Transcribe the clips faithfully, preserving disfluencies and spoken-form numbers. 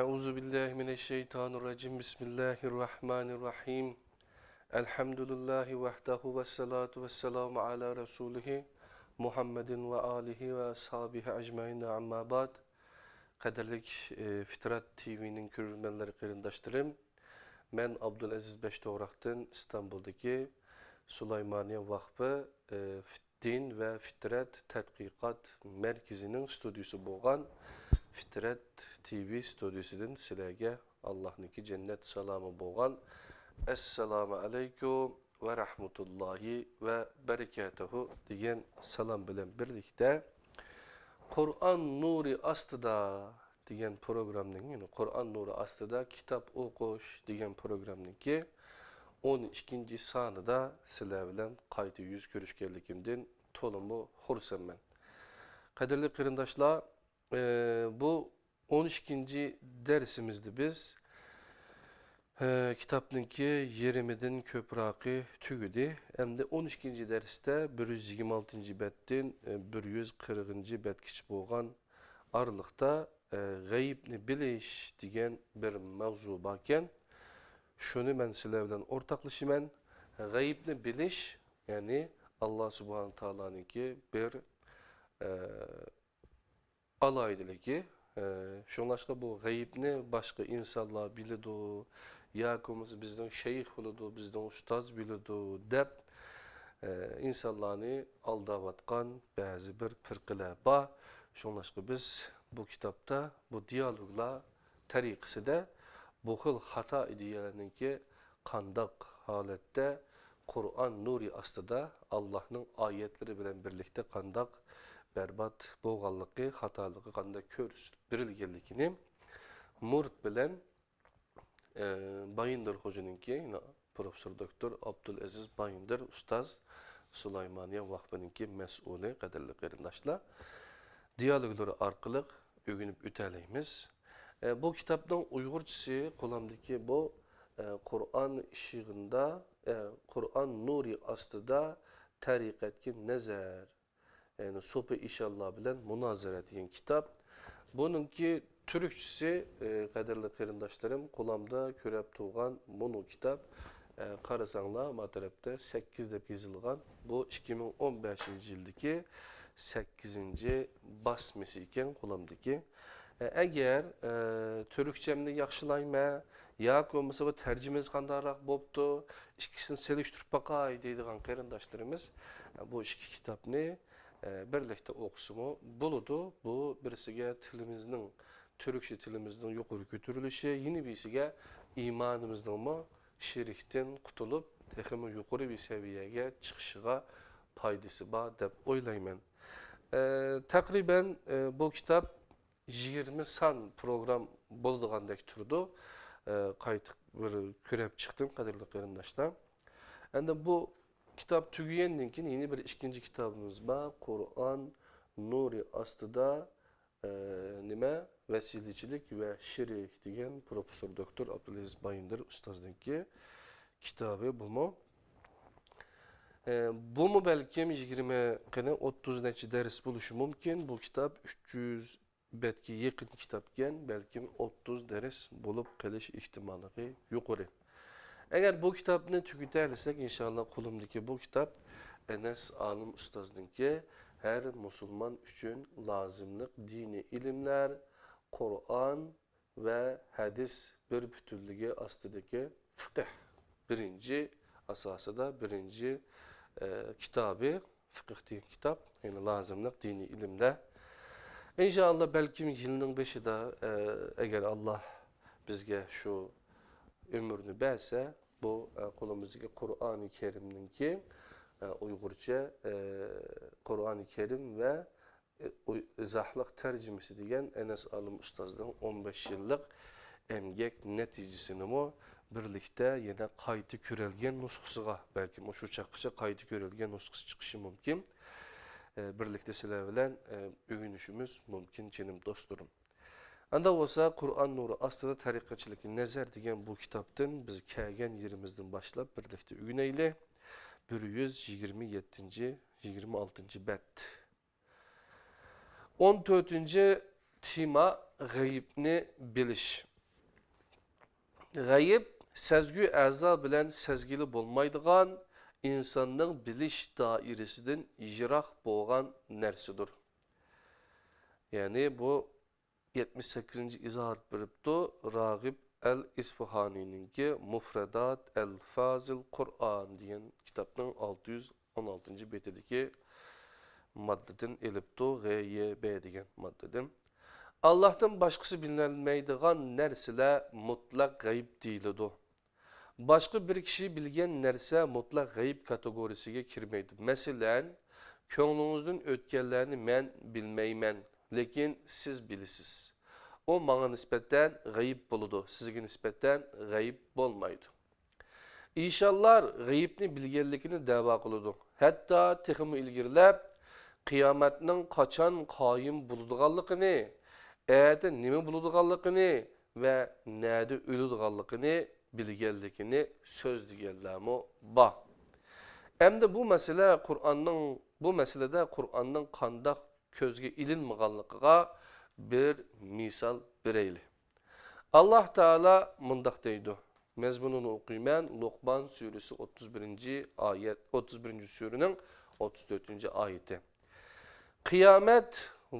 أعوذ بالله من الشيطان الرجيم. بسم الله الرحمن الرحيم. الحمد لله وحده والصلاة والسلام على رسوله محمد وآله وأصحابه أجمعين. أما بعد. قەدىرلىك، ئى، فىترەت تىۋىنىڭ كۆرۈرمەنلىرى، قېرىنداشلىرىم، مەن ئابدۇلئەزىز بەشتوغراقتىن ئىستانبۇلدىكى سۇلايمانىيە ۋاقفى، ئى، دىن ۋە فىترەت تەتقىقات مەركىزىنىڭ ستۇدىيىسى بولغان فىترەت تىۋى ستۇدىيىسىدىن سىلەرگە ئاللاھنىڭكى جەننەت سالامى بولغان ئەسسالامۇ ئەلەيكۇم ۋە رەھمەتۇللاھى ۋە بەرىكاتۇھۇ دېگەن سالام بىلەن بىرلىكتە، قۇرئان نۇرى ئاستىدا دېگەن پروگرامنىڭ، يەنى قۇرئان نۇرى ئاستىدا كىتاب ئوقۇش دېگەن پروگرامنىڭكى ئون ئىككىنچى سانىدا سىلەر بىلەن قايتا يۈز كۆرۈشكەنلىكىمدىن تولىمۇ خۇرسەنمەن. قەدىرلىك قېرىنداشلار، ئى، بۇ ئون ئىككىنچى دەرسىمىزدە بىز، ئى، كىتابنىڭكى يېرىمىدىن كۆپرەكى تۈگىدى. ئەمدى ئون ئىككىنچى دەرستە بىر يۈز يىگىرمە ئالتىنچى بەتتىن، ئى، بىر يۈز قىرىقىنچى بەتكىچە بولغان ئارىلىقتا، ئى، غەيىبنى بىلىش دېگەن بىر ماۋزۇ باركەن. شۇنى مەن سىلەر بىلەن ئورتاقلىشىمەن. غەيىبنى بىلىش، يەنى ئاللا سۇبھانە تائالانىڭكى بىر، ئى، ئالاھىدىلىكى. ئى، شۇڭلاشقا بۇ غەيىبنى باشقا ئىنسانلار بىلىدۇ ياكى بولمىسا بىزنىڭ شەيخ بىلىدۇ، بىزنىڭ ئۇستاز بىلىدۇ دەپ، ئى، ئىنسانلارنى ئالداۋاتقان بەزى بىر پىرقىلەر بار. شۇڭلاشقا بىز بۇ كىتابتا، بۇ دىيالوگلار تەرىقىسىدە بۇ خىل خاتا ئىدىيەلەرنىڭكى قانداق ھالەتتە قۇرئان نۇرى ئاستىدا ئاللاھنىڭ ئايەتلىرى بىلەن بىرلىكتە قانداق بەربات بولغانلىقى، خاتالىقى قانداق كۆرسىتىپ بېرىلگەنلىكىنى مۇرىت بىلەن، ئە، بايىندىر خوجىنىڭكى، يەنى پروفېسسور دوكتور ئابدۇلئەزىز بايىندىر ئۇستاز، سۇلايمانىيە ۋاقفىنىڭكى مەسئۇلى، قەدىرلىك قېرىنداشلار، دىيالوگلىرى ئارقىلىق ئۆگىنىپ ئۆتەلەيمىز. ئە، بۇ كىتابنىڭ ئۇيغۇرچىسى قولۇمدىكى بۇ، ئە، قۇرئان ئىشىغىندا، ئە، قۇرئان نۇرى ئاستىدا تەرىقەتكە نەزەر، يەنى سوپى ئىشانلار بىلەن مۇنازىرە دېگەن كىتاب. بۇنىڭكى تۈركچىسى، ئى، قەدىرلىك قېرىنداشلىرىم، قولۇمدا كۆرۈپ تۇرغان مۇنۇ كىتاب. ئە، قارىساڭلار، ما تەرەپتە سەككىز دەپ يېزىلغان. بۇ ئىككى مىڭ ئون بەشىنچى يىلدىكى سەككىزىنچى باسمىسى ئىكەن قولۇمدىكى. ئە، ئەگەر، ئە، تۈركچەمنى ياخشىلايمەن ياكى بولمىسا بۇ تەرجىمىسى قانداقراق بوپتۇ، ئىككىسىنى سېلىشتۇرۇپ باقاي دەيدىغان قېرىنداشلىرىمىز، ئە، بۇ ئىككى كىتابنى، ئە، بىرلىكتە ئوقۇسىمۇ بولىدۇ. بۇ بىرسىگە تىلىمىزنىڭ، تۈركچە تىلىمىزنىڭ يۇقىرى كۆتۈرۈلۈشى، يەنە بىرسىگە ئىمانىمىزنىڭمۇ شىركتىن قۇتۇلۇپ، تېخىمۇ يۇقىرى بىر سەۋىيەگە چىقىشىغا پايدىسى بار دەپ ئويلايمەن. ئە، تەقرىبەن، ئە، بۇ كىتاب يىگىرمە سان پروگرام بولىدىغاندەك تۇرىدۇ. ئە، قايتا بىر كۆرۈپ چىقتىم، قەدىرلىك قېرىنداشلار. ئەمدى بۇ كىتاب تۈگىگەندىن كېيىن يەنە بىر ئىككىنچى كىتابىمىز بار، قۇرئان نۇرى ئاستىدا، ئە، نېمە، ۋەسىلىچىلىك ۋە شىرك دېگەن پروفېسسور دوكتور ئابدۇلئەزىز بايىندىر ئۇستازنىڭكى كىتابى بۇمۇ. ئە، بۇمۇ بەلكىم يىگىرمە، قېنى، ئوتتۇز نەچچە دەرس بولۇشى مۇمكىن. بۇ كىتاب ئۈچ يۈز بەتكە يېقىن كىتابكەن، بەلكىم ئوتتۇز دەرس بولۇپ قېلىش ئېھتىماللىقى يۇقىرى. ئەگەر بۇ كىتابنى تۈگىتەلىسەك، ئىنشاللا، قولۇمدىكى بۇ كىتاب ئەنەس ئالىم ئۇستازنىڭكى ھەر مۇسۇلمان ئۈچۈن لازىملىق دىنىي ئىلىملەر، قۇرئان ۋە ھەدىس بىر پۈتۈنلۈكى ئاستىدىكى فىقھ بىرىنچى ئاساسىدا بىرىنچى، ئە، كىتابى، فىقھ دېگەن كىتاب، يەنى لازىملىق دىنىي ئىلىملەر. ئىنشائاللا، بەلكىم يىلنىڭ بېشىدا، ئە، ئەگەر ئاللا بىزگە شۇ ئۆمۈرنى بەرسە، بۇ، ئە، قولىمىزدىكى قۇرئانى كەرىمنىڭكى، ئە، ئۇيغۇرچە، ئە، قۇرئانى كەرىم ۋە ئىزاھلىق تەرجىمىسى دېگەن ئەنەس ئالىم ئۇستازنىڭ ئون بەش يىللىق ئەمگەك نەتىجىسىنىمۇ بىرلىكتە يەنە قايتا كۆرۈلگەن نۇسخىسىغا، بەلكىم مۇشۇ چاغقىچە قايتا كۆرۈلگەن نۇسخىسى چىقىشى مۇمكىن. ئە، بىرلىكتە سىلەر بىلەن، ئە، ئۆگىنىشىمىز مۇمكىن، جېنىم دوستلىرىم. ئاندا بولسا، قۇرئان نۇرى ئاستىدا تەرىقەتچىلىككە نەزەر دېگەن بۇ كىتابتىن بىز كەلگەن يېرىمىزدىن باشلاپ بىرلىكتە ئۆگىنەيلى. بىر يۈز يىگىرمە يەتتىنچى، يىگىرمە ئالتىنچى بەت. ئون تۆتىنچى تېما غەيىبنى بىلىش. غەيىب سەزگۈ ئەزا بىلەن سەزگىلى بولمايدىغان، ئىنساننىڭ بىلىش دائىرىسىدىن يىراق بولغان نەرسىدۇر. يەنى بۇ يەتمىش سەككىزىنچى ئىزاھات بېرىپتۇ، راغىب ئەل ئىسفىھانىينىڭكى مۇفرەدات ئەلفازىل قۇرئان دېگەن كىتابنىڭ ئالتە يۈز ئون ئالتىنچى بېتىدىكى ماددىدىن ئېلىپتۇ، غ ي ب دېگەن ماددىدىن. ئاللاھتىن باشقىسى بىلىنەلمەيدىغان نەرسىلەر مۇتلەق غەيىب دېيىلىدۇ. باشقا بىر كىشى بىلگەن نەرسە مۇتلەق غەيىب كاتېگورىيىسىگە كىرمەيدۇ. مەسىلەن، كۆڭلىڭىزدىن ئۆتكەنلەرنى مەن بىلمەيمەن، لېكىن سىز بىلىسىز. ئۇ ماڭا نىسبەتەن غەيىب بولىدۇ، سىزگە نىسبەتەن غەيىب بولمايدۇ. ئىشانلار غەيىبنى بىلگەنلىكىنى دەۋا قىلىدۇ. ھەتتا تېخىمۇ ئىلگىرىلەپ، قىيامەتنىڭ قاچان قايىم بولىدىغانلىقىنى، ئەتە نېمە بولىدىغانلىقىنى ۋە نەدە ئۆلىدىغانلىقىنى بىلگەنلىكىنى سۆزلىگەنلەرمۇ بار. ئەمدى بۇ مەسىلە قۇرئاننىڭ، بۇ مەسىلىدە قۇرئاننىڭ قانداق كۆزگە ئىلىنمىغانلىقىغا بىر مىسال بېرەيلى. ئاللاھ تائالا مۇنداق دەيدۇ. مەزمۇنىنى ئوقۇيمەن. لوقمان سۈرىسى ئوتتۇز بىرىنچى ئايەت، ئوتتۇز بىرىنچى سۈرىنىڭ ئوتتۇز تۆتىنچى ئايىتى. قىيامەت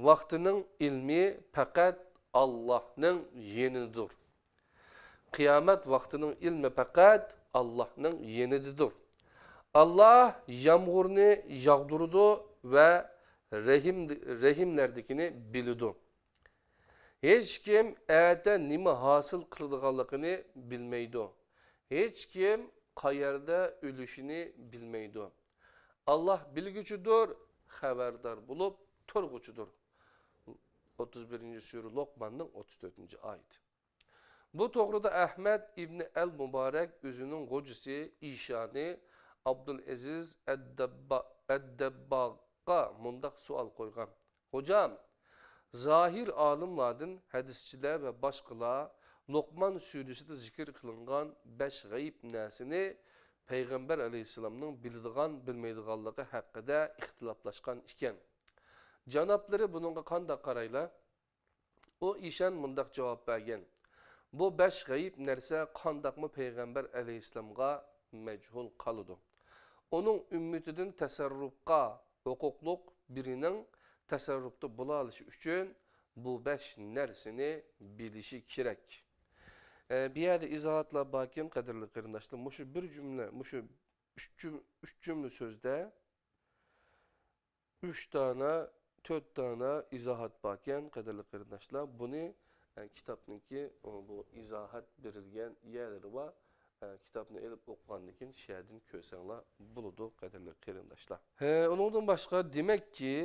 ۋاقتىنىڭ ئىلمى پەقەت ئاللاھنىڭ يېنىدىدۇر. قىيامەت ۋاقتىنىڭ ئىلمى پەقەت ئاللاھنىڭ يېنىدىدۇر. ئاللاھ يامغۇرنى ياغدۇرىدۇ ۋە رەھىم، رەھىملەردىكىنى بىلىدۇ. ھېچكىم ئەتە نېمە ھاسىل قىلىدىغانلىقىنى بىلمەيدۇ. ھېچكىم قەيەردە ئۆلۈشىنى بىلمەيدۇ. ئاللاھ بىلگۈچىدۇر، خەۋەردار بولۇپ تۇرغۇچىدۇر. ئوتتۇز بىرىنچى سۈرە لوقماننىڭ ئوتتۇز تۆتىنچى ئايىتى. بۇ توغرىدا ئەھمەد ئىبنى ئەل مۇبارەك ئۆزىنىڭ غوجىسى ئىشانى ئابدۇلئەزىز ئەددەببا-، ئەددەبباغقا مۇنداق سوئال قويغان: «غوجام، زاھىر ئالىملاردىن ھەدىسچىلەر ۋە باشقىلار لوقمان سۈرىسىدە زىكىر قىلىنغان بەش غەيىب نەرسىنى پەيغەمبەر ئەلەيھىسسالامنىڭ بىلىدىغان، بىلمەيدىغانلىقى ھەققىدە ئىختىلاپلاشقان ئىكەن. جانابلىرى بۇنىڭغا قانداق قارايلا؟» ئۇ ئىشان مۇنداق جاۋاب بەرگەن: «بۇ بەش غەيىب نەرسە قانداقمۇ پەيغەمبەر ئەلەيھىسسالامغا مەجھۇل قالىدۇ؟ ئۇنىڭ ئۈممىتىدىن تەسەررۇپقا ھوقۇقلۇق بىرىنىڭ تەسەررۇپتا بولالىشى ئۈچۈن بۇ بەش نەرسىنى بىلىشى كېرەك.» ئە، بۇ يەردە ئىزاھاتلار باركەن، قەدىرلىك قېرىنداشلار. مۇشۇ بىر جۈملە، مۇشۇ ئۈچ جۈم-، ئۈچ جۈملە سۆزدە ئۈچ دانە، تۆت دانە ئىزاھات باركەن، قەدىرلىك قېرىنداشلار. بۇنى، ئە، كىتابنىڭكى، ئۇ، بۇ ئىزاھات بېرىلگەن يەرلىرى بار. ئە، كىتابنى ئېلىپ ئوقۇغاندىن كېيىن شۇ يەردىن كۆرسەڭلار بولىدۇ، قەدىرلىك قېرىنداشلار. ھە، ئۇنىڭدىن باشقا، دېمەككى،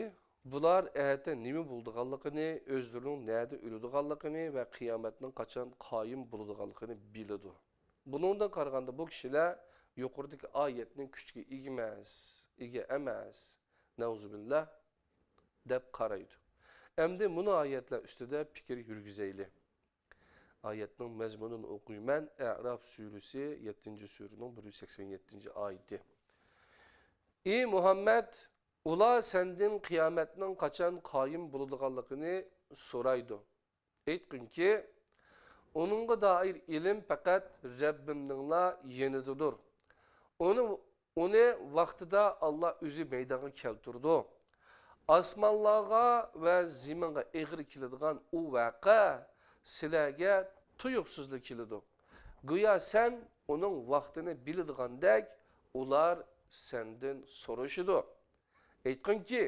بۇلار ئەتە نېمە بولىدىغانلىقىنى، ئۆزلىرىنىڭ نەدە ئۆلىدىغانلىقىنى ۋە قىيامەتنىڭ قاچان قايىم بولىدىغانلىقىنى بىلىدۇ. بۇنىڭدىن قارىغاندا، بۇ كىشىلەر يۇقىرىدىكى ئايەتنىڭ كۈچىگە ئىگە ئەمەس، ئىگە ئەمەس، نەئۇزۇبىللا، دەپ قارايدۇ. ئەمدى مۇنۇ ئايەتلەر ئۈستىدە پىكىر يۈرگۈزەيلى. ئايەتنىڭ مەزمۇنىنى ئوقۇيمەن. ئەراف سۈرىسى، يەتتىنچى سۈرىنىڭ بىر يۈز سەكسەن يەتتىنچى ئايىتى. ئى مۇھەممەد، ئۇلار سەندىن قىيامەتنىڭ قاچان قايىم بولىدىغانلىقىنى سورايدۇ. ئېيتقىنكى، ئۇنىڭغا دائىر ئىلىم پەقەت رەببىمنىڭلا يېنىدىدۇر. ئۇنى، ئۇنى ۋاقتىدا ئاللا ئۆزى مەيدانغا كەلتۈرىدۇ. ئاسمانلارغا ۋە زېمىنغا ئېغىر كېلىدىغان ئۇ ۋەقە سىلەرگە تۇيۇقسىزلا كېلىدۇ. گويا سەن ئۇنىڭ ۋاقتىنى بىلىدىغاندەك، ئۇلار سەندىن سورىشىدۇ. ئېيتقىنكى،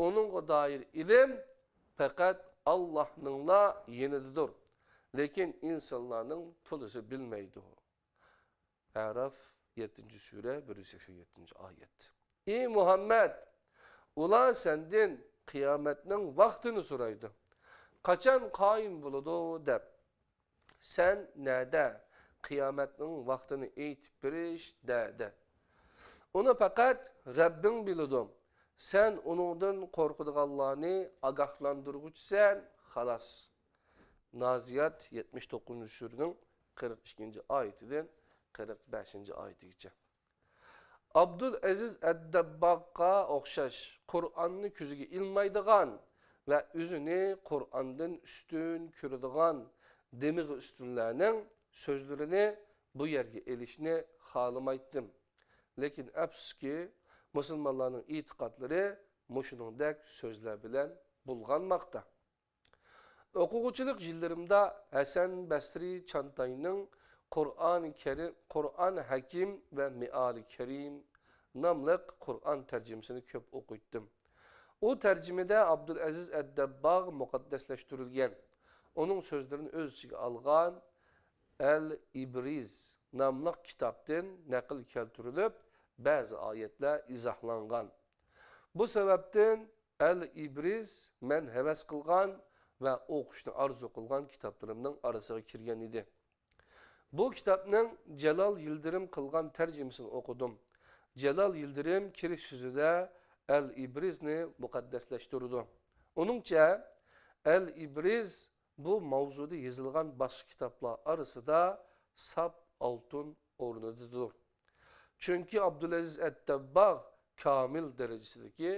ئۇنىڭغا دائىر ئىلىم پەقەت ئاللاھنىڭلا يېنىدىدۇر، لېكىن ئىنسانلارنىڭ تولىسى بىلمەيدۇ. ئەراف، يەتتىنچى سۈرە، بىر يۈز سەكسەن يەتتىنچى ئايەت. ئى مۇھەممەد، ئۇلار سەندىن قىيامەتنىڭ ۋاقتىنى سورايدۇ. قاچان قايىم بولىدۇ دەپ. سەن نەدە؟ قىيامەتنىڭ ۋاقتىنى ئېيتىپ بېرىش نەدە؟ ئۇنى پەقەت رەببىڭ بىلىدۇ. سەن ئۇنىڭدىن قورقىدىغانلارنى ئاگاھلاندۇرغۇچىسەن، خالاس. نازىيات يەتمىش توققۇزىنچى سۈرىنىڭ قىرىق ئىككىنچى ئايىتىدىن قىرىق بەشىنچى ئايىتىگىچە. ئابدۇلئەزىز ئەددەبباغقا ئوخشاش قۇرئاننى كۆزىگە ئىلمايدىغان ۋە ئۆزىنى قۇرئاندىن ئۈستۈن كۆرىدىغان دىمىغى ئۈستۈنلەرنىڭ سۆزلىرىنى بۇ يەرگە ئېلىشنى خالىمايتتىم. لېكىن ئەپسۇسكى، مۇسۇلمانلارنىڭ ئېتىقادلىرى مۇشۇنىڭدەك سۆزلەر بىلەن بۇلغانماقتا. ئوقۇغۇچىلىق يىللىرىمدا ھەسەن بەسرى چانتاينىڭ قۇرئان كەرىم، قۇرئان ھەكىم ۋە مېئالى كەرىم ناملىق قۇرئان تەرجىمىسىنى كۆپ ئوقۇيتتىم. ئۇ تەرجىمىدە ئابدۇلئەزىز ئەددەبباغ مۇقەددەسلەشتۈرۈلگەن، ئۇنىڭ سۆزلىرىنى ئۆز ئىچىگە ئالغان ئەل ئىبرىز ناملىق كىتابتىن نەقىل كەلتۈرۈلۈپ، بەزى ئايەتلەر ئىزاھلانغان. بۇ سەۋەبتىن ئەل ئىبرىز مەن ھەۋەس قىلغان ۋە ئوقۇشنى ئارزۇ قىلغان كىتابلىرىمنىڭ ئارىسىغا كىرگەن ئىدى. بۇ كىتابنىڭ جالال يىلدىرىم قىلغان تەرجىمىسىنى ئوقۇدۇم. جالال يىلدىرىم كىرىش سۆزىدە ئەل ئىبرىزنى مۇقەددەسلەشتۈرىدۇ. ئۇنىڭچە، ئەل ئىبرىز بۇ ماۋزۇدا يېزىلغان باشقا كىتابلار ئارىسىدا ساپ ئالتۇن ئورنىدىدۇر. چۈنكى ئابدۇلئەزىز ئەتتەبباغ كامىل دەرىجىسىدىكى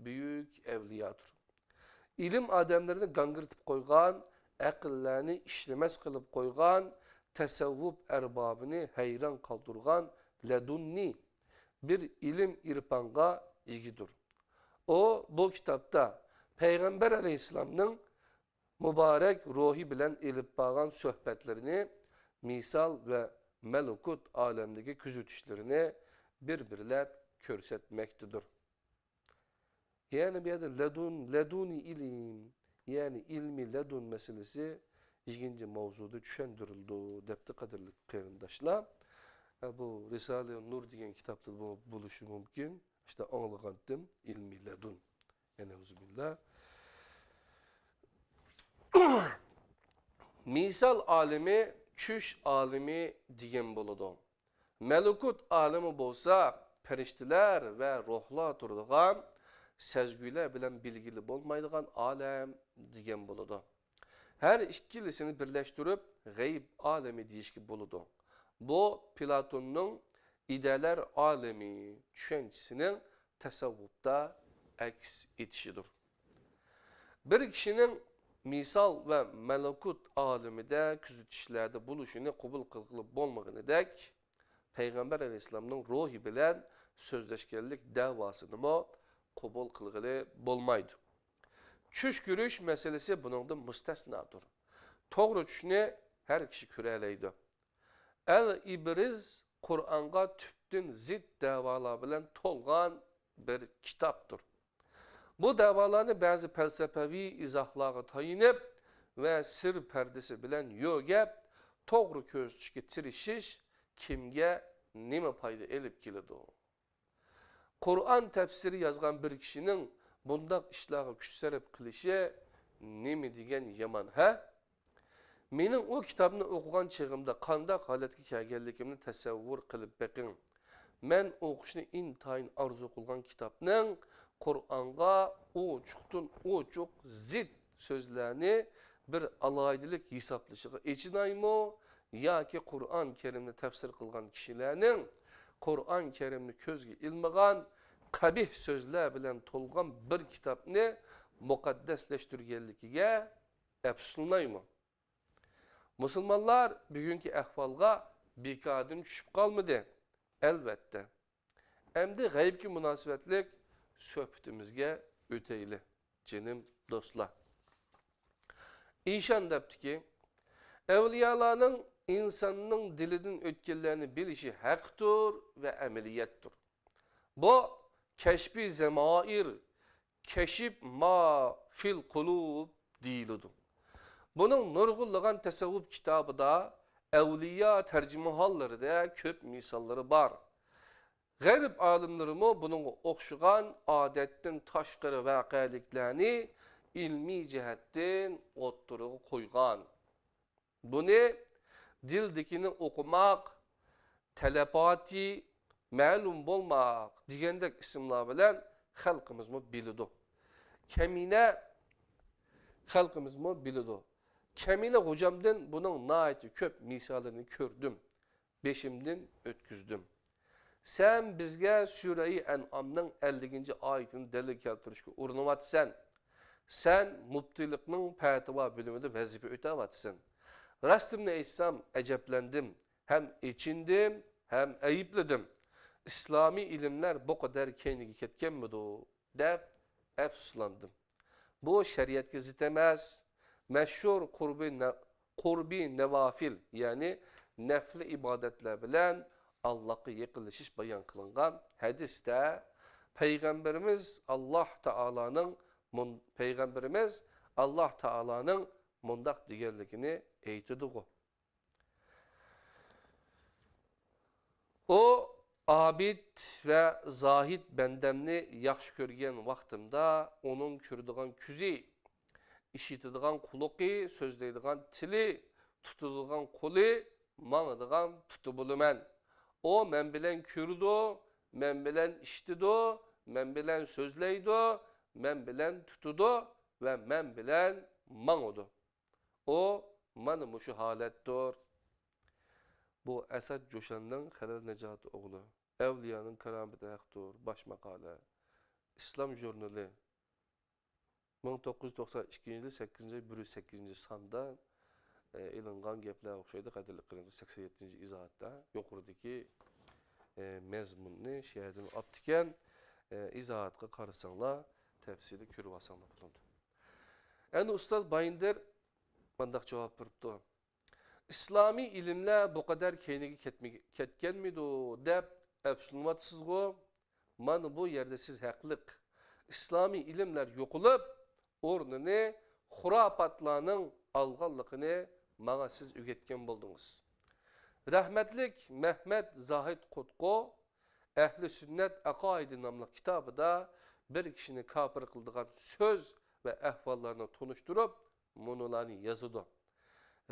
بۈيۈك ئەۋلىيادۇر. ئىلىم ئادەملىرىنى گاڭگىرىتىپ قويغان، ئەقىللەرنى ئىشلىمەس قىلىپ قويغان، تەسەۋۋۇپ ئەربابىنى ھەيران قالدۇرغان لەدۇننىي بىر ئىلىم-ئىرپانغا ئىگىدۇر. ئۇ بۇ كىتابتا پەيغەمبەر ئەلەيھىسسالامنىڭ مۇبارەك روھى بىلەن ئېلىپ بارغان سۆھبەتلىرىنى، مىسال ۋە مەلىكۇت ئالەمدىكى كۆزىتىشلىرىنى بىر-بىرلەپ كۆرسەتمەكتىدۇر. يەنى بۇ يەردە لەدۇن، لەدۇنىي ئىلىم، يەنى ئىلمىي لەدۇن مەسىلىسى يىگىنچى ماۋزۇدا چۈشەندۈرۈلىدۇ، دەپتۇ، قەدىرلىك قېرىنداشلار. ئە، بۇ رىسالە نۇر دېگەن كىتابتا بۇ بولۇشى مۇمكىن. ئىشتە ئاڭلىغانتىم، ئىلمىي لەدۇن. يەنە ئۇزۇبىللا. مىسال ئالىمى چۈش ئالىمى دېگەن بولىدۇ. مەلىكۇت ئالىمى بولسا پەرىشتىلەر ۋە روھلار تۇرىدىغان، سەزگۈلەر بىلەن بىلگىلى بولمايدىغان ئالەم دېگەن بولىدۇ. ھەر ئىككىلىسىنى بىرلەشتۈرۈپ غەيب ئالىمى دېيىشكە بولىدۇ. بۇ پلاتوننىڭ ئىدەلەر ئالىمى چۈشەنچىسىنىڭ تەسەۋۋۇپتا ئەكس ئېتىشىدۇر. بىر كىشىنىڭ مىسال ۋە مەلىكۇت ئالىمىدە كۆزىتىشلەردە بولۇشىنى قوبۇل قىلغىلى بولمىغىنىدەك، پەيغەمبەر ئەلەيھىسسالامنىڭ روھى بىلەن سۆزلەشكەنلىك دەۋاسىنىمۇ قوبۇل قىلغىلى بولمايدۇ. چۈش كۆرۈش مەسىلىسى بۇنىڭدىن مۇستەسنادۇر. توغرا چۈشنى ھەر كىشى كۆرەلەيدۇ. ئەل ئىبرىز قۇرئانغا تۈپتىن زىت دەۋالار بىلەن تولغان بىر كىتابتۇر. بۇ دەۋالارنى بەزى پەلسەپىۋى ئىزاھلارغا تايىنىپ ۋە سىر پەردىسى بىلەن يۆگەپ، توغرا كۆرسىتىشكە تىرىشىش كىمگە نېمە پايدا ئېلىپ كېلىدۇ؟ قۇرئان تەپسىرى يازغان بىر كىشىنىڭ بۇنداق ئىشلارغا كۈچ سەرپ قىلىشى نېمە دېگەن يامان، ھە؟ مېنىڭ ئۇ كىتابنى ئوقۇغان چېغىمدا قانداق ھالەتكە كەلگەنلىكىمنى تەسەۋۋۇر قىلىپ بېقىڭ. مەن ئوقۇشنى ئىنتايىن ئارزۇ قىلغان كىتابنىڭ قۇرئانغا ئوچۇقتىن ئوچۇق زىت سۆزلەرنى بىر ئالاھىدىلىك ھېسابلىشىغا ئېچىنايمۇ ياكى قۇرئان كەرىمنى تەپسىر قىلغان كىشىلەرنىڭ قۇرئان كەرىمنى كۆزگە ئىلمىغان قەبىھ سۆزلەر بىلەن تولغان بىر كىتابنى مۇقەددەسلەشتۈرگەنلىكىگە ئەپسۇسلىنايمۇ؟ مۇسۇلمانلار بۈگۈنكى ئەھۋالغا بىكاردىن چۈشۈپ قالمىدى، ئەلۋەتتە. ئەمدى غەيىبكە مۇناسىۋەتلىك سۆھبىتىمىزگە ئۆتەيلى، جېنىم دوستلار. ئىشان دەپتىكى، ئەۋلىيالارنىڭ ئىنساننىڭ دىلىدىن ئۆتكەنلەرنى بىلىشى ھەقتۇر ۋە ئەمەلىيەتتۇر. بۇ كەشپى زەمائىر، كەشىپ ما فىل قۇلۇب دېيىلىدۇ. بۇنىڭ نۇرغۇنلىغان تەسەۋۋۇپ كىتابىدا ئەۋلىيا تەرجىمىھاللىرىدا كۆپ مىساللىرى بار. غەرب ئالىملىرىمۇ بۇنىڭغا ئوخشىغان ئادەتتىن تاشقىرى ۋەقەلىكلەرنى ئىلمىي جەھەتتىن ئوتتۇرىغا قويغان. بۇنى دىلدىكىنى ئوقۇماق، تەلەپاتى مەلۇم بولماق دېگەندەك ئىسىملار بىلەن خەلقىمىزمۇ بىلىدۇ. كەمىنە خەلقىمىزمۇ بىلىدۇ. كەمىنە غوجامدىن بۇنىڭ ناھايىتى كۆپ مىسالىنى كۆردۈم، بېشىمدىن ئۆتكۈزدۈم. سەن بىزگە سۈرەي ئەنئامنىڭ ئەللىكىنچى ئايىتىنى دەلىل كەلتۈرۈشكە ئۇرۇنۇۋاتىسەن. سەن مۇپتىلىقنىڭ پەتىۋا بۆلۈمىدە ۋەزىپە ئۆتەۋاتىسەن. راستىمنى ئېيتسام، ئەجەبلەندىم، ھەم ئېچىندىم، ھەم ئەيىبلىدىم. ئىسلامىي ئىلىملەر بۇ قەدەر كەينىگە كەتكەنمىدۇ؟ دەپ ئەپسۇسلاندىم. بۇ شەرىئەتكە زىت ئەمەس. مەشھۇر قۇربى نە-، قۇربى نەۋافىل، يەنى نەپلى ئىبادەتلەر بىلەن ئاللاھقا يېقىنلىشىش بايان قىلىنغان ھەدىستە پەيغەمبىرىمىز ئاللاھ تائالانىڭ مۇن-، پەيغەمبىرىمىز ئاللاھ تائالانىڭ مۇنداق دېگەنلىكىنى ئېيتىدىغۇ. ئۇ ئابىد ۋە زاھىد بەندەمنى ياخشى كۆرگەن ۋاقتىمدا، ئۇنىڭ كۆرىدىغان كۆزى، ئىشىتىدىغان قۇلىقى، سۆزلەيدىغان تىلى، تۇتىدىغان قولى، ماڭىدىغان پۇتى بولىمەن. ئۇ مەن بىلەن كۆرىدۇ، مەن بىلەن ئىشىتىدۇ، مەن بىلەن سۆزلەيدۇ، مەن بىلەن تۇتىدۇ ۋە مەن بىلەن ماڭىدۇ. ئۇ مانا مۇشۇ ھالەتتۇر. بۇ ئەسئەت جوشاننىڭ خەلەل نىجاتى ئوغلى، ئەۋلىيانىڭ كارامىتى ھەقتۇر، باش ماقالە. ئىسلام ژۇرنىلى، مىڭ توققۇز يۈز توقسان ئىككىنچى يىلى سەككىزىنچى ئاي بىر يۈز سەككىزىنچى ساندا، ئە، ئېلىنغان گەپلەرگە ئوخشايدۇ، قەدىرلىك قېرىنداش، سەكسەن يەتتىنچى ئىزاھاتتا يۇقىرىدىكى، ئە، مەزمۇننى شۇ يەردىن ئاپتىكەن، ئە، ئىزاھاتقا قارىساڭلار، تەپسىلىي كۆرۈۋالساڭلار بولىدۇ. ئەنە ئۇستاز بايىندىر مانداق جاۋاب بېرىپتۇ. ئىسلامىي ئىلىملەر بۇ قەدەر كەينىگە كەتمىگە-، كەتكەنمىدۇ دەپ ئەپسۇسلىنىۋاتىسىزغۇ؟ مانا بۇ يەردە سىز ھەقلىق. ئىسلامىي ئىلىملەر يوقىلىپ، ئورنىنى خۇراپاتلارنىڭ ئالغانلىقىنى ماڭا سىز ئۆگەتكەن بولدىڭىز. رەھمەتلىك مەھمەت زاھىد قۇتقۇ ئەھلى سۈننەت ئەقائىدى ناملىق كىتابىدا بىر كىشىنى كاپىر قىلىدىغان سۆز ۋە ئەھۋاللارنى تونۇشتۇرۇپ، مۇنۇلارنى يازىدۇ.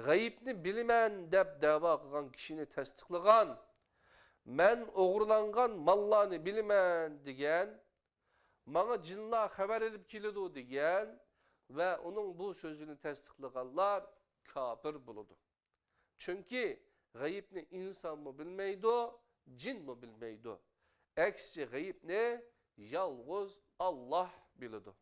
غەيىبنى بىلىمەن دەپ دەۋا قىلغان كىشىنى تەستىقلىغان، مەن ئوغرىلانغان ماللارنى بىلىمەن دېگەن، ماڭا جىنلار خەۋەر ئېلىپ كېلىدۇ دېگەن ۋە ئۇنىڭ بۇ سۆزىنى تەستىقلىغانلار كاپىر بولىدۇ. چۈنكى غەيىبنى ئىنسانمۇ بىلمەيدۇ، جىنمۇ بىلمەيدۇ. ئەكسىچە، غەيىبنى يالغۇز ئاللاھ بىلىدۇ.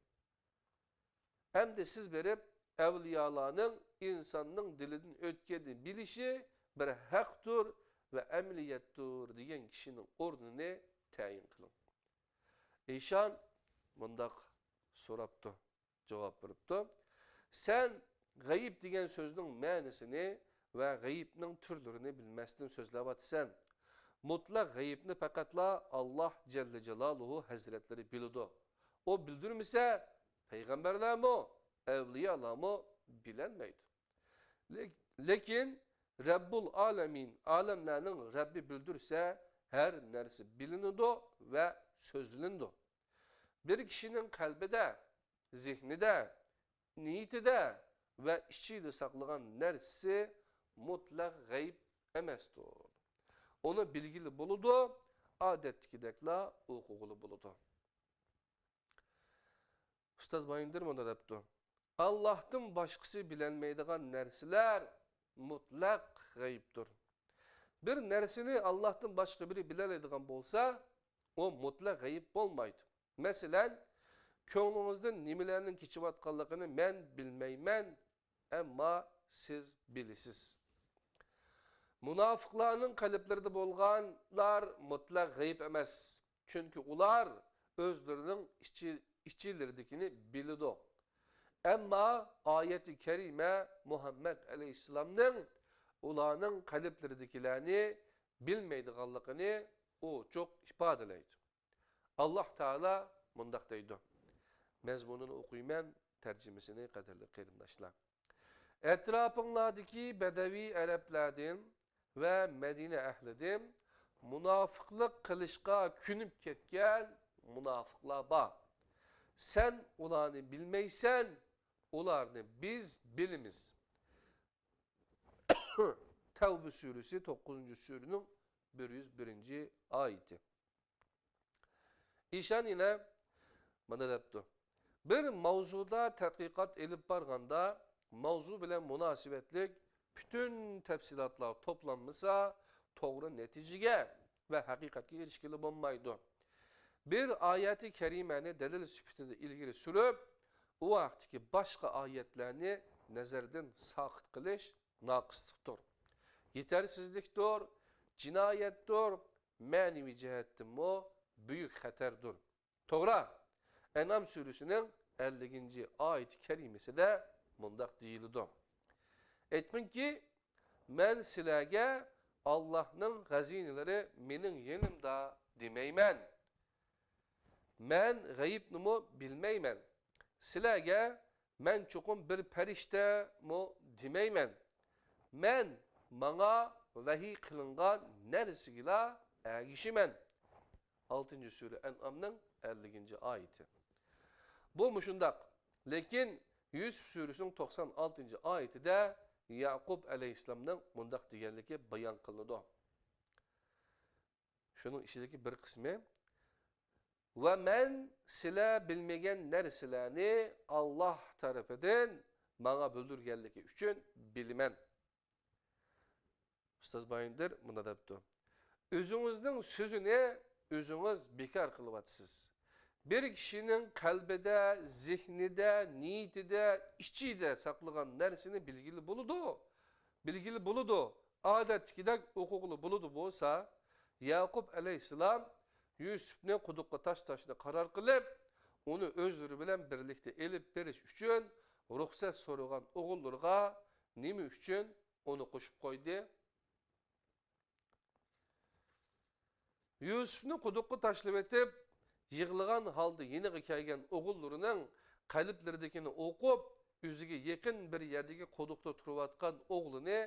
ئەمدى سىز بېرىپ، ئەۋلىيالارنىڭ ئىنساننىڭ دىلىدىن ئۆتكەننى بىلىشى بىر ھەقتۇر ۋە ئەمەلىيەتتۇر دېگەن كىشىنىڭ ئورنىنى تەيىن قىلىڭ. ئىشان مۇنداق سوراپتۇ، جاۋاب بېرىپتۇ. سەن غەيىب دېگەن سۆزنىڭ مەنىسىنى ۋە غەيىبنىڭ تۈرلىرىنى بىلمەستىن سۆزلەۋاتىسەن. مۇتلەق غەيىبنى پەقەتلا ئاللاھ جەللە جالالۇھۇ ھەزرەتلىرى بىلىدۇ. ئۇ بىلدۈرمىسە، پەيغەمبەرلەرمۇ، ئەۋلىيالارمۇ بىلەلمەيدۇ. لېك-، لېكىن رەببۇل ئالەمىن، ئالەملەرنىڭ رەببى بىلدۈرسە، ھەر نەرسە بىلىنىدۇ ۋە سۆزلىنىدۇ. بىر كىشىنىڭ قەلبىدە، زېھنىدە، نىيىتىدە ۋە ئىچىدە ساقلىغان نەرسىسى مۇتلەق غەيىب ئەمەستۇر. ئۇنى بىلگىلى بولىدۇ، ئادەتتىكىدەكلا ئوقۇغىلى بولىدۇ. ئۇستاز بايىندىر مۇنداق دەپتۇ: ئاللاھتىن باشقىسى بىلەلمەيدىغان نەرسىلەر مۇتلەق غەيىبتۇر. بىر نەرسىنى ئاللاھتىن باشقا بىرى بىلەلەيدىغان بولسا، ئۇ مۇتلەق غەيىب بولمايدۇ. مەسىلەن، كۆڭلىڭىزدىن نېمىلەرنىڭ كېچىۋاتقانلىقىنى مەن بىلمەيمەن، ئەمما سىز بىلىسىز. مۇناپىقلارنىڭ قەلبلىرىدە بولغانلار مۇتلەق غەيىب ئەمەس، چۈنكى ئۇلار ئۆزلىرىنىڭ ئىچى، ئىچىلىرىدىكىنى بىلىدۇ. ئەمما ئايەتى كەرىمە مۇھەممەد ئەلەيھىسسالامنىڭ ئۇلارنىڭ قەلبلىرىدىكىلەرنى بىلمەيدىغانلىقىنى ئوچۇق ئىپادىلەيدۇ. ئاللاھ تائالا مۇنداق دەيدۇ. مەزمۇنىنى ئوقۇيمەن، تەرجىمىسىنى، قەدىرلىك قېرىنداشلار. ئەتراپىڭلاردىكى بەدەۋىي ئەرەبلەردىن ۋە مەدىنە ئەھلىدىن مۇناپىقلىق قىلىشقا كۆنۈپ كەتكەن مۇناپىقلار بار. سەن ئۇلارنى بىلمەيسەن، ئۇلارنى بىز بىلىمىز. تەۋبە سۈرىسى، توققۇزىنچى سۈرىنىڭ بىر يۈز بىرىنچى ئايىتى. ئىشان يەنە مانا دەپتۇ: بىر ماۋزۇدا تەتقىقات ئېلىپ بارغاندا، ماۋزۇ بىلەن مۇناسىۋەتلىك پۈتۈن تەپسىلاتلار توپلانمىسا، توغرا نەتىجىگە ۋە ھەقىقەتكە ئېرىشكىلى بولمايدۇ. بىر ئايەتى كەرىمەنى دەلىل سۈپىتىدە ئىلگىرى سۈرۈپ، ئۇ ھەقتىكى باشقا ئايەتلەرنى نەزەردىن ساقىت قىلىش ناقىسلىقتۇر، يېتەرسىزلىكتۇر، جىنايەتتۇر، مەنىۋى جەھەتتىنمۇ بۈيۈك خەتەردۇر. توغرا، ئەنئام سۈرىسىنىڭ ئەللىكىنچى ئايىتى كەرىمىسىدە مۇنداق دېيىلىدۇ: ئېيتقىنكى، مەن سىلەرگە، ئاللاھنىڭ خەزىنىلىرى مېنىڭ يېنىمدا دېمەيمەن. مەن غەيىبنىمۇ بىلمەيمەن. سىلەرگە، مەن چوقۇم بىر پەرىشتەمۇ دېمەيمەن. مەن ماڭا ۋەھىي قىلىنغان نەرسىگىلا ئەگىشىمەن. ئالتىنچى سۈرە ئەنئامنىڭ ئەللىكىنچى ئايىتى. بۇ مۇشۇنداق. لېكىن يۈسۈپ سۈرىسىنىڭ توقسان ئالتىنچى ئايىتىدە يەقۇب ئەلەيھىسسالامنىڭ مۇنداق دېگەنلىكى بايان قىلىنىدۇ. شۇنىڭ ئىچىدىكى بىر قىسمى، ۋە مەن سىلەر بىلمىگەن نەرسىلەرنى ئاللاھ تەرىپىدىن ماڭا بىلدۈرگەنلىكى ئۈچۈن بىلىمەن. ئۇستاز بايىندىر مۇنداق دەپتۇ: ئۆزىڭىزنىڭ سۆزىنى ئۆزىڭىز بىكار قىلىۋاتىسىز. بىر كىشىنىڭ قەلبىدە، زېھنىدە، نىيىتىدە، ئىچىدە ساقلىغان نەرسىنى بىلگىلى بولىدۇ. بىلگىلى بولىدۇ. ئادەتتىكىدەك ئوقۇغىلى بولىدۇ بولسا، يەقۇب ئەلەيھىسسالام يۈسۈپنى قۇدۇققا تاشلاشنى قارار قىلىپ، ئۇنى ئۆزلىرى بىلەن بىرلىكتە ئېلىپ بېرىش ئۈچۈن رۇخسەت سورىغان ئوغۇللىرىغا نېمە ئۈچۈن ئۇنى قوشۇپ قويدى؟ يۈسۈپنى قۇدۇققا تاشلىۋېتىپ، يىغلىغان ھالدا يېنىغا كەلگەن ئوغۇللىرىنىڭ قەلبلىرىدىكىنى ئوقۇپ، ئۆزىگە يېقىن بىر يەردىكى قۇدۇقتا تۇرۇۋاتقان ئوغلىنى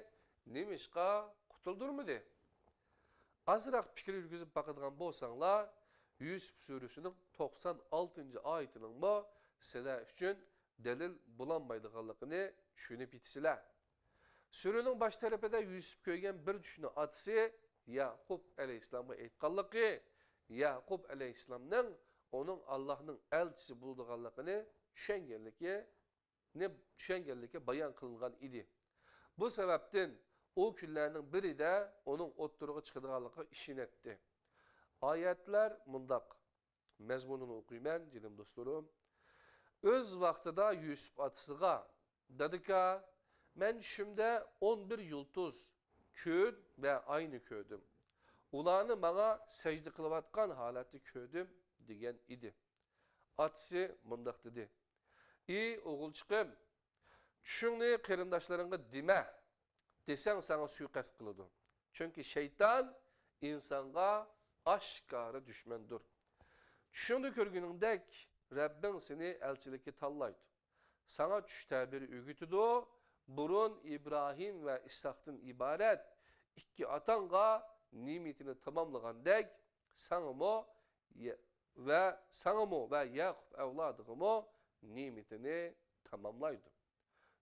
نېمىشقا قۇتۇلدۇرمىدى؟ ئازراق پىكىر يۈرگۈزۈپ باقىدىغان بولساڭلار، يۈسۈپ سۈرىسىنىڭ توقسان ئالتىنچى ئايىتىنىڭمۇ سىلەر ئۈچۈن دەلىل بولالمايدىغانلىقىنى چۈشىنىپ يېتىسىلەر. سۈرىنىڭ باش تەرىپىدە يۈسۈپ كۆرگەن بىر چۈشنى ئاتىسى يەقۇب ئەلەيھىسسالامغا ئېيتقانلىقى، يەقۇب ئەلەيھىسسالامنىڭ ئۇنىڭ ئاللاھنىڭ ئەلچىسى بولىدىغانلىقىنى چۈشەنگەنلىكىنى، چۈشەنگەنلىكى بايان قىلىنغان ئىدى. بۇ سەۋەبتىن ئۇ كۈنلەرنىڭ بىرىدە ئۇنىڭ ئوتتۇرىغا چىقىدىغانلىقىغا ئىشىنەتتى. ئايەتلەر مۇنداق. مەزمۇنىنى ئوقۇيمەن، جېنىم دوستلىرىم. ئۆز ۋاقتىدا يۈسۈپ ئاتىسىغا، دادىكا، مەن چۈشۈمدە ئون بىر يۇلتۇز، كۈن ۋە ئاينى كۆردۈم. ئۇلارنى ماڭا سەجدە قىلىۋاتقان ھالەتتە كۆردۈم، دېگەن ئىدى. ئاتىسى مۇنداق دېدى: ئى ئوغۇلچىقىم، چۈشۈڭنى قېرىنداشلىرىڭغا دېمە. دېسەڭ ساڭا سۇيىقەست قىلىدۇ. چۈنكى شەيتان ئىنسانغا ئاشكارا دۈشمەندۇر. چۈشۈڭدە كۆرگىنىڭدەك رەببىڭ سېنى ئەلچىلىككە تاللايدۇ. ساڭا چۈش تەبىرى ئۆگىتىدۇ. بۇرۇن ئىبراھىم ۋە ئىسھاقتىن ئىبارەت ئىككى ئاتاڭغا نېمىتىنى تاماملىغاندەك ساڭىمۇ ۋە ساڭىمۇ ۋە يەقۇب ئەۋلادىغىمۇ نېمىتىنى تاماملايدۇ.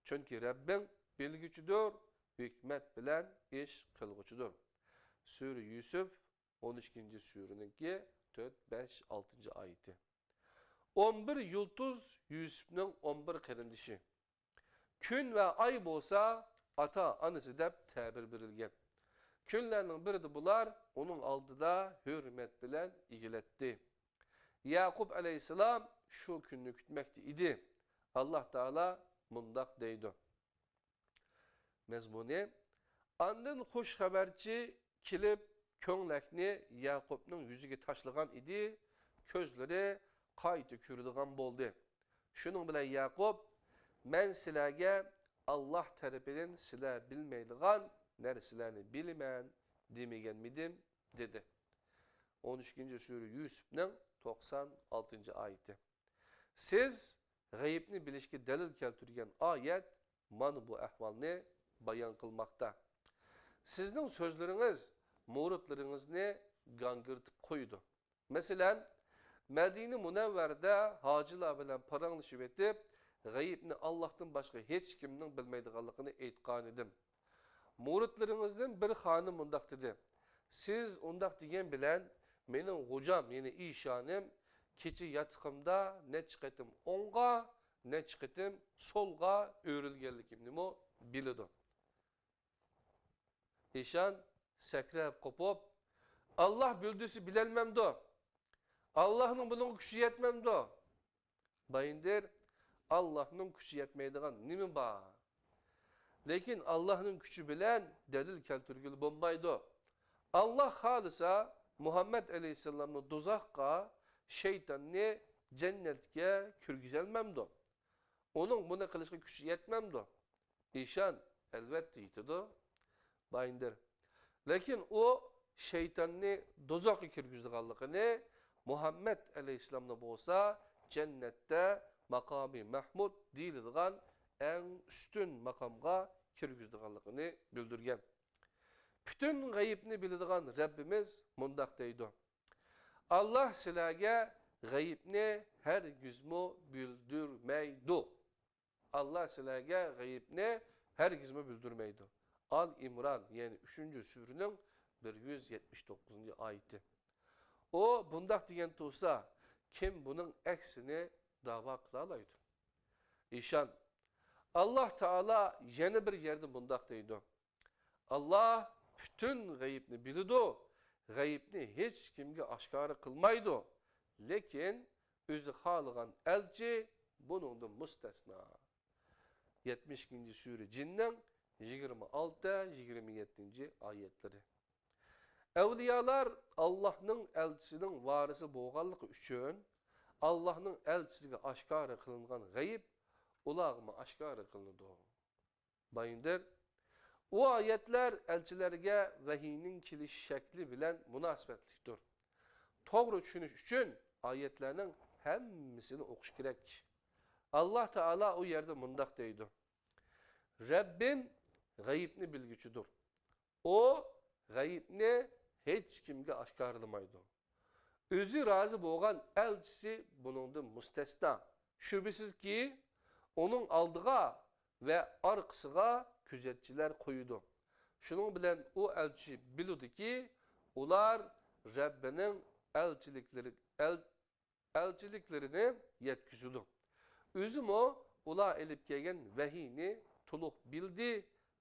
چۈنكى رەببىڭ بىلگۈچىدۇر، ھېكمەت بىلەن ئىش قىلغۇچىدۇر. سۈرە يۈسۈپ، ئون ئىككىنچى سۈرىنىڭكى تۆت، بەش، ئالتىنچى ئايىتى. ئون بىر يۇلتۇز يۈسۈپنىڭ ئون بىر قېرىندىشى. كۈن ۋە ئاي بولسا ئاتا-ئانىسى دەپ تەبىر بېرىلگەن. كۈنلەرنىڭ بىرىدە بۇلار ئۇنىڭ ئالدىدا ھۆرمەت بىلەن ئېگىلەتتى. يەقۇب ئەلەيھىسسالام شۇ كۈننى كۈتمەكتە ئىدى. ئاللاھ تائالا مۇنداق دەيدۇ. مەزمۇنى: ئاندىن خۇش خەۋەرچى كېلىپ، كۆڭلەكنى يەقۇبنىڭ يۈزىگە تاشلىغان ئىدى، كۆزلىرى قايتا كۆرىدىغان بولدى. شۇنىڭ بىلەن يەقۇب، مەن سىلەرگە ئاللاھ تەرىپىدىن سىلەر بىلمەيدىغان نەرسىلەرنى بىلىمەن دېمىگەنمىدىم؟ دېدى. ئون ئۈچىنچى سۈرە يۈسۈپنىڭ توقسان ئالتىنچى ئايىتى. سىز غەيىبنى بىلىشكە دەلىل كەلتۈرگەن ئايەت مانا بۇ ئەھۋالنى بايان قىلماقتا. سىزنىڭ سۆزلىرىڭىز مۇرىتلىرىڭىزنى گاڭگىرىتىپ قويىدۇ. مەسىلەن، مەدىنە مۇنەۋۋەرىدە ھاجىلار بىلەن پاراڭلىشىۋېتىپ، غەيىبنى ئاللاھتىن باشقا ھېچكىمنىڭ بىلمەيدىغانلىقىنى ئېيتقانىدىم. مۇرىتلىرىڭىزدىن بىر خانىم مۇنداق دېدى: سىز ئۇنداق دېگەن بىلەن، مېنىڭ غوجام، يەنى ئىشانىم، كېچە ياتىقىمدا نەچچە قېتىم ئوڭغا، نەچچە قېتىم سولغا ئۆرۈلگەنلىكىمنىمۇ بىلىدۇ. ئىشان سەكرەپ قوپۇپ، ئاللاھ بىلدۈرسە بىلەلمەمدۇ؟ ئاللاھنىڭ بۇنىڭغا كۈچى يەتمەمدۇ؟ بايىندىر، ئاللاھنىڭ كۈچى يەتمەيدىغان نېمە بار؟ لېكىن ئاللاھنىڭ كۈچى بىلەن دەلىل كەلتۈرگىلى بولمايدۇ. ئاللاھ خالىسا، مۇھەممەد ئەلەيھىسسالامنى دوزاخقا، شەيتاننى جەننەتكە كىرگۈزەلمەمدۇ؟ ئۇنىڭ بۇنى قىلىشقا كۈچى يەتمەمدۇ؟ ئىشان، ئەلۋەتتە يېتىدۇ. بايىندىر. لېكىن ئۇ شەيتاننى دوزاخقا كىرگۈزىدىغانلىقىنى، مۇھەممەد ئەلەيھىسسالامنى بولسا جەننەتتە ماقامى مەھمۇد دېيىلىدىغان ئەڭ ئۈستۈن ماقامغا كىرگۈزىدىغانلىقىنى بىلدۈرگەن. پۈتۈن غەيىبنى بىلىدىغان رەببىمىز مۇنداق دەيدۇ: ئاللاھ سىلەرگە غەيىبنى ھەرگىزمۇ بىلدۈرمەيدۇ. ئاللاھ سىلەرگە غەيىبنى ھەرگىزمۇ بىلدۈرمەيدۇ. ئال ئىمران، يەنى ئۈچىنچى سۈرىنىڭ بىر يۈز يەتمىش توققۇزىنچى ئايىتى. ئۇ بۇنداق دېگەن تۇرسا، كىم بۇنىڭ ئەكسىنى داۋا قىلالايدۇ؟ ئىشان. ئاللاھ تائالا يەنە بىر يەردە مۇنداق دەيدۇ: ئاللاھ پۈتۈن غەيىبنى بىلىدۇ، غەيىبنى ھېچكىمگە ئاشكارا قىلمايدۇ، لېكىن ئۆزى خالىغان ئەلچى بۇنىڭدىن مۇستەسنا. يەتمىش ئىككىنچى سۈرە جىننىڭ يىگىرمە ئالتە، يىگىرمە يەتتىنچى ئايەتلىرى. ئەۋلىيالار ئاللاھنىڭ ئەلچىسىنىڭ ۋارىسى بولغانلىقى ئۈچۈن، ئاللاھنىڭ ئەلچىسىگە ئاشكارا قىلىنغان غەيىب ئۇلارغىمۇ ئاشكارا قىلىنىدۇ. بايىندىر. ئۇ ئايەتلەر ئەلچىلەرگە ۋەھىينىڭ كېلىش شەكلى بىلەن مۇناسىۋەتلىكتۇر. توغرا چۈشىنىش ئۈچۈن ئايەتلەرنىڭ ھەممىسىنى ئوقۇش كېرەك. ئاللاھ تائالا ئۇ يەردە مۇنداق دەيدۇ: رەببىم غەيىبنى بىلگۈچىدۇر. ئۇ غەيىبنى ھېچكىمگە ئاشكارىلىمايدۇ. ئۆزى رازى بولغان ئەلچىسى بۇنىڭدىن مۇستەسنا. شۈبھىسىزكى، ئۇنىڭ ئالدىغا ۋە ئارقىسىغا كۆزەتچىلەر قويىدۇ. شۇنىڭ بىلەن ئۇ ئەلچى بىلىدۇكى، ئۇلار رەببىنىڭ ئەلچىلىكلىرى، ئەل-، ئەلچىلىكلىرىنى يەتكۈزىدۇ. ئۆزىمۇ ئۇلار ئېلىپ كەلگەن ۋەھىينى تولۇق بىلدى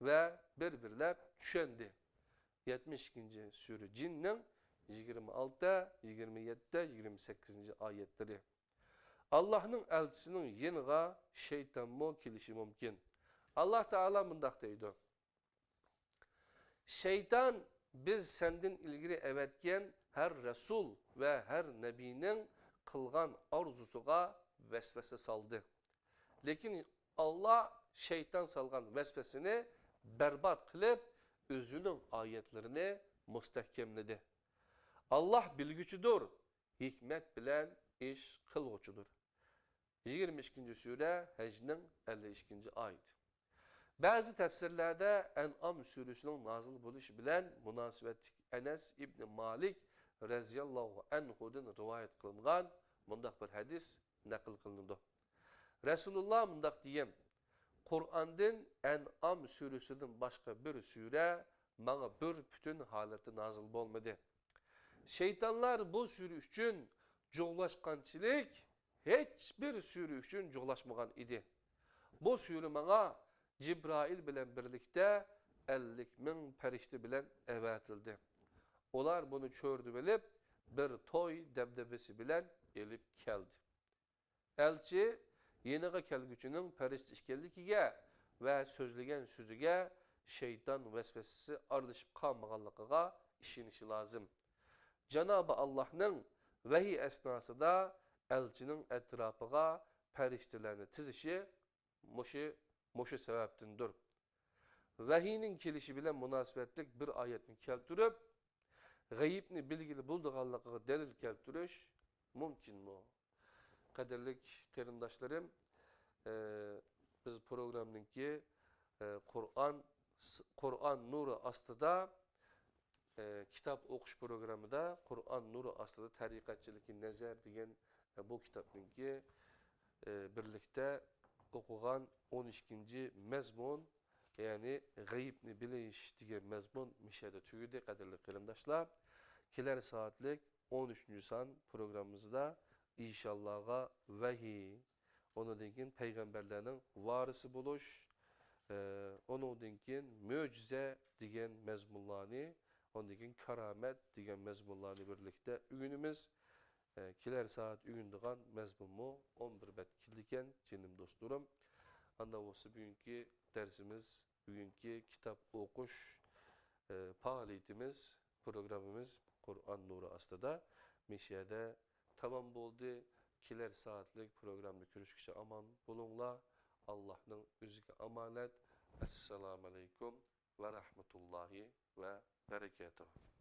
ۋە بىر-بىرلەپ چۈشەندى. يەتمىش ئىككىنچى سۈرە جىننىڭ يىگىرمە ئالتە، يىگىرمە يەتتە، يىگىرمە سەككىزىنچى ئايەتلىرى. ئاللاھنىڭ ئەلچىسىنىڭ يېنىغا شەيتانمۇ كېلىشى مۇمكىن. ئاللاھ تائالا مۇنداق دەيدۇ: شەيتان بىز سەندىن ئىلگىرى ئەۋەتكەن ھەر رەسۇل ۋە ھەر نەبىنىڭ قىلغان ئارزۇسىغا ۋەسۋەسە سالدى. لېكىن ئاللاھ شەيتان سالغان ۋەسۋەسىنى بەربات قىلىپ، ئۆزىنىڭ ئايەتلىرىنى مۇستەھكەملىدى. ئاللاھ بىلگۈچىدۇر، ھېكمەت بىلەن ئىش قىلغۇچىدۇر. يىگىرمە ئىككىنچى سۈرە، ھەجنىڭ ئەللىك ئىككىنچى ئايىتى. بەزى تەپسىرلەردە ئەنئام سۈرىسىنىڭ نازىل بولۇشى بىلەن مۇناسىۋەتلىك ئەنەس ئىبنى مالىك رەزىياللاھۇ ئەنھۇدىن رىۋايەت قىلىنغان مۇنداق بىر ھەدىس نەقىل قىلىنىدۇ. رەسۇلۇللاھ مۇنداق دېگەن: قۇرئاندىن ئەنئام سۈرىسىدىن باشقا بىر سۈرە ماڭا بىر پۈتۈن ھالەتتە نازىل بولمىدى. شەيتانلار بۇ سۈرە ئۈچۈن جۇغلاشقانچىلىك ھېچبىر سۈرە ئۈچۈن جۇغلاشمىغان ئىدى. بۇ سۈرە ماڭا جىبرائىل بىلەن بىرلىكتە ئەللىك مىڭ پەرىشتە بىلەن ئەۋەتىلدى. ئۇلار بۇنى چۆرىدىۋېلىپ، بىر توي دەبدەبىسى بىلەن ئېلىپ كەلدى. ئەلچى يېنىغا كەلگۈچىنىڭ پەرىشتە ئىكەنلىكىگە ۋە سۆزلىگەن سۆزىگە شەيتان ۋەسۋەسىسى ئارىلىشىپ قالمىغانلىقىغا ئىشىنىشى لازىم. جانابى ئاللاھنىڭ ۋەھىي ئەسناسىدا ئەلچىنىڭ ئەتراپىغا پەرىشتىلەرنى تىزىشى مۇشۇ، مۇشۇ سەۋەبتىندۇر. ۋەھىينىڭ كېلىشى بىلەن مۇناسىۋەتلىك بىر ئايەتنى كەلتۈرۈپ، غەيىبنى بىلگىلى بولىدىغانلىقىغا دەلىل كەلتۈرۈش مۇمكىنمۇ؟ قەدىرلىك قېرىنداشلىرىم، ئە، بىز پروگراممىنىڭكى، ئە، قۇرئان، قۇرئان نۇرى ئاستىدا، ئە، كىتاب ئوقۇش پروگراممىدا قۇرئان نۇرى ئاستىدا تەرىقەتچىلىككە نەزەر دېگەن، ئە، بۇ كىتابنىڭكى، ئە، بىرلىكتە ئوقۇغان ئون ئىككىنچى مەزمۇن، يەنى غەيىبنى بىلىش دېگەن مەزمۇن مۇشۇ يەردە تۈگىدى، قەدىرلىك قېرىنداشلار. كېلەر سائەتلىك ئون ئۈچىنچى سان پروگراممىمىزدا ئىنشاللاغا ۋەھىي، ئۇنىڭدىن كېيىن پەيغەمبەرلەرنىڭ ۋارىسى بولۇش، ئە، ئۇنىڭدىن كېيىن مۆجىزە دېگەن مەزمۇنلارنى، ئۇنىڭدىن كېيىن كارامەت دېگەن مەزمۇنلارنى بىرلىكتە ئۆگىنىمىز. ئە، كېلەر سائەت ئۆگىنىدىغان مەزمۇنمۇ ئون بىر بەت كېلىدىكەن، جېنىم دوستلىرىم. ئانداق بولسا بۈگۈنكى دەرسىمىز، بۈگۈنكى كىتاب ئوقۇش، ئە، پائالىيىتىمىز، پروگراممىمىز قۇرئان نۇرى ئاستىدا مىشەدە تامام بولدى. كېلەر سائەتلىك پروگرامدا كۆرۈشكىچە ئامان بولۇڭلار. ئاللاھنىڭ ئۆزىگە ئامانەت. ئەسسالامۇ ئەلەيكۇم ۋە رەھمەتۇللاھى ۋە بەرىكاتۇھ.